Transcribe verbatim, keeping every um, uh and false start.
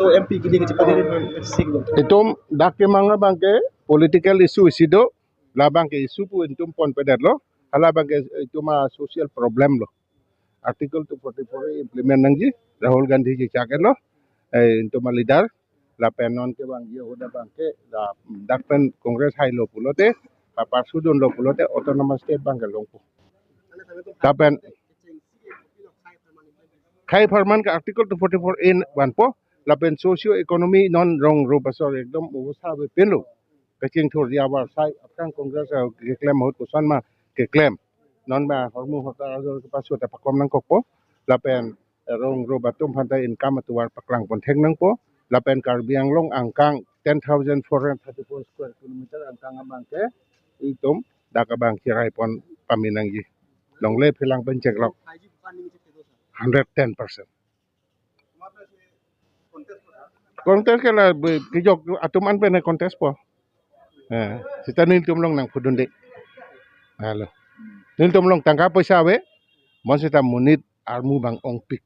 So M P kini kachipatiri sing. Itum dak kemang abangke political issue isi do, labangke issue pu itum ponpedetlo, halabangke itum a social problem lo. Article two forty-four implement nangji, Rahul Gandhi ji chaketlo, eh, itum a leader, lapen non kevangji ahut abangke, la, dak pen Congress hailo pulote, paparsudunlo pulote, autonomous state abangke longpo. Lapen, khei apharman ke Article two forty-four A vanpo, lapen socio economy non rong rup asor ekdom obosa ave pinlo. Kachingthurji avarsai, aphrang Congress, eh, keklem ahut koson ma keklem. Non ma hormu hortar ajor kepasu ta pakom nangkokpo. Lapen, eh, rong rup atum aphan ta income atovar paklang pon thek nangpo. Lapen Karbi Anglong angkang ten thousand four hundred thirty-four square kilometer angkang abangke itum dak abang chirai pon pame nangji. Longle phelang pen cheklok. Hundred ten percent. Contest ke la be-, kejok atum an pen contest po. Eh, seta nelitum along nangpudunde. Halo. Nelitum along tangka poisa ave. Bonseta monit armu abang ongpik.